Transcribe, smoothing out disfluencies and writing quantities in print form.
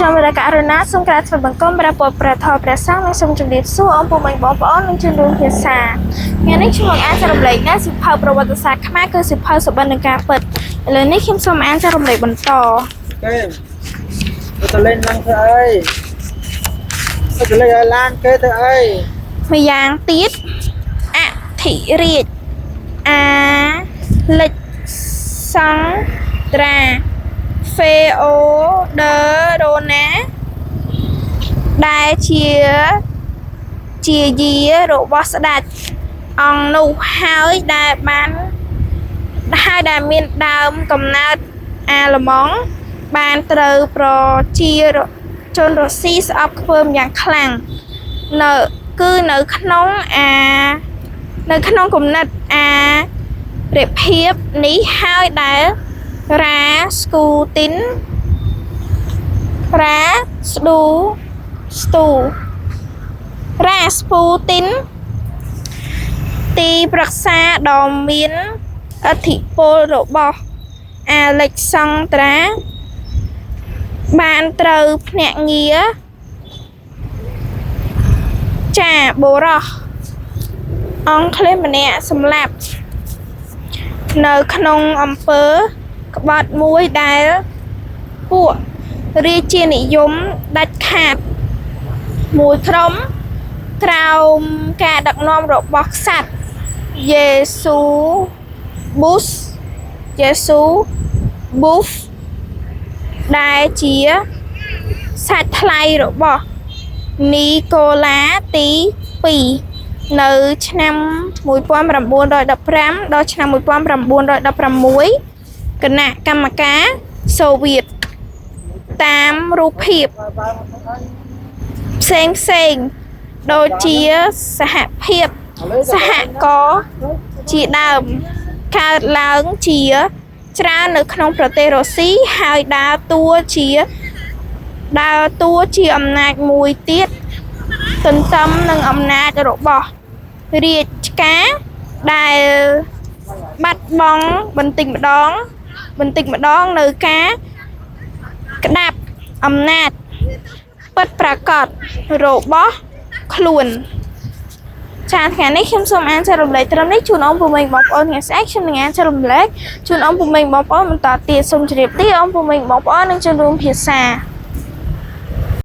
ខ្ញុំរករុណាសូមក្រាបថ្វាយបង្គំព្រះពុទ្ធព្រះធម៌ព្រះសង្ឃនិងសូមជម្រាបសួរអរពុកម៉ែបងប្អូននិងជនរួមភាសាថ្ងៃនេះខ្ញុំមកអានចែករំលែកនៅសៀវភៅប្រវត្តិសាស្ត្រខ្មែរគឺសៀវភៅសុបិននិងការពិតឥឡូវនេះខ្ញុំសូមអានចែករំលែកបន្ត គេទៅលេងឡើងធ្វើអីទៅលេងឲ្យឡានគេធ្វើអី ម្យ៉ាងទៀតអធិរាជអាលិចសង់ត្រាហ្វេអូដឺរ៉ូណាដែលជាជាយារបស់ស្ដេចអង្គនោះហើយដែលបានហើយដែលមានដើមកំណើតអាល្លឺម៉ង់បានត្រូវប្រជាជនរុស្ស៊ីស្អប់ខ្ពើមយ៉ាងខ្លាំង នៅគឺនៅក្នុងអានៅក្នុងគំនិតអារិភាពនេះហើយដែលរ៉ាស្គូទីនរ៉ាស្ឌូស្ទូរ៉ាស្ពូទីនទីប្រឹក្សាដ៏មានឥទ្ធិពលរបស់អាឡិចសង់ត្រាបានត្រូវភ្នាក់ងារ ចាបូរោះអង់គ្លេសម្នាក់សម្លាប់នៅក្នុងអំពើក្បត់មួយដែលពួករាជានិយមដាច់ខាតមួយក្រុមក្រោមការដឹកនាំរបស់ក្សត្រយេស៊ូប៊ូសយេស៊ូប៊ូហ្វដែលជាសាច់ថ្លៃរបស់ នីកូឡាទី2នៅឆ្នាំ1915ដល់ឆ្នាំ1916គណៈកម្មការសូវៀតតាមរូបភាពផ្សេងផ្សេងៗដូចជាសហភាពសហករណ៍ជាដើមកើតឡើងជាច្រើននៅក្នុងប្រទេសរុស្ស៊ីហើយដើរតួជា ដើរតួជាអំណាចមួយទៀតទន្ទឹមនឹងអំណាចរបស់រាជការដែលបាត់បង់បន្តិចម្ដង បន្តិចម្ដងនៅការក្តាប់អំណាចពិតប្រាកដរបស់ខ្លួនចាថ្ងៃនេះខ្ញុំសូមអានចែករំលែកត្រឹមនេះជូនអងពុំមីងបងប្អូនថ្ងៃស្អែកខ្ញុំនឹងអានចែករំលែកជូនអងពុំមីងបងប្អូនបន្តទៀតសូមជម្រាបលាអងពុំមីងបងប្អូននិងជនរួមភាសា